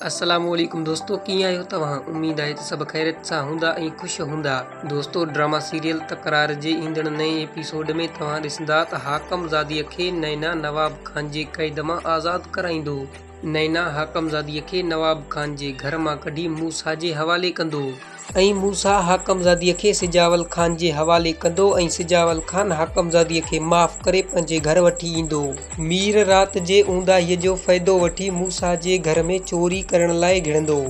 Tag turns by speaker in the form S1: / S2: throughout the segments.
S1: السلام عليڪم دوستو ڪيئن آهيو توهان اميد آهي ته سڀ خيريت سان هوندا ۽ خوش هوندا دوستو ڊراما سيريل تڪرار جي ايندڙ نئين ايپيسوڊ ۾ توهان ڏسندا ته حاڪم زاديء کي نينا نواب خان جي قيد مان آزاد ڪرائيندو نينا حاڪم زاديء کي نواب خان جي گهر مان ڪڍي موسيٰ جي حوالي ڪندو. ۽ موسيٰ حاڪمزاديء کي سجاول خان جي حوالي ڪندو ۽ سجاول خان حاڪمزاديء کي معاف ڪري پنهنجي گهر وٺي ايندو. مير رات جي اونداهيء جو فائدو وٺي موسيٰ جي گهر ۾ چوري ڪرڻ لاء گهڙندو،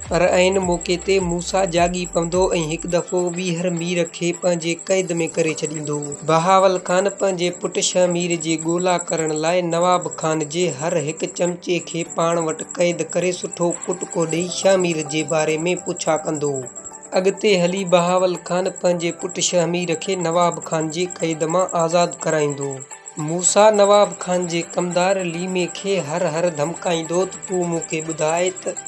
S1: پر عين موقعي تي موسيٰ جاڳي پوندو ۽ هڪ دفعو ٻيهر مير کي پنهنجي قيد ۾ ڪري ڇڏيندو. بهاول خان پنهنجي پٽ شهمير جي ڳولا ڪرڻ لاء نواب خان جي هر هڪ چمچي کي پاڻ وٽ قيد ڪري سٺو ڪٽڪو ڏئي شهمير جي باري ۾ پڇا ڪندو. اڳتي هلي بهاول خان پنهنجي پٽ شهمير کي نواب خان جي قيد مان آزاد ڪرائيندو. موسيٰ نواب خان جي ڪمدار ليمي کي هر هر ڌمڪائيندو ته تون مون کي ٻڌاء ته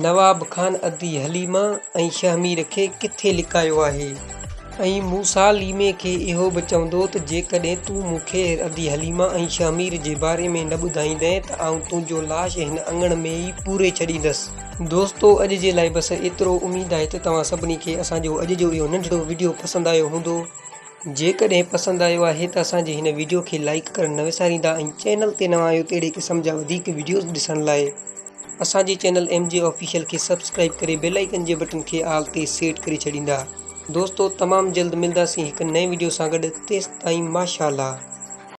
S1: نواب خان ادي حليمه ۽ شهمير کي ڪٿي لڪايو آهي. ۽ موسيٰ ليمي کي اهو به چوندو ته جيڪڏهن تون مون کي ادي حليمه ۽ شهمير جي باري ۾ نه ٻڌائيندين ته آئون تنهنجو لاش هن اڱڻ ۾ ئي پوري ڇڏيندس. دوستو اڄ جي لاء بس ايترو اميد آهي ته توهان سڀني کي اسان جو اڄ جو اهو ننڍڙو وڊيو پسند آيو هوندو. جيڪڏهن پسند آيو آهي ته اسان جي هن وڊيو کي لائيڪ ڪرڻ نه وساريندا ۽ چينل تي نوان آهيو ته اهڙي قسم جا وڌيڪ وڊيوز ڏسڻ لاء اسان جي چينل ايم جي آفيشل کي سبسڪرائيب ڪري بيل آئيڪن جي بٽن کي آل تي سيٽ ڪري ڇڏيندا دوستو تمام جلد ملداسين هڪ نئين وڊيو سان گڏ تيستائين ماشاءالله.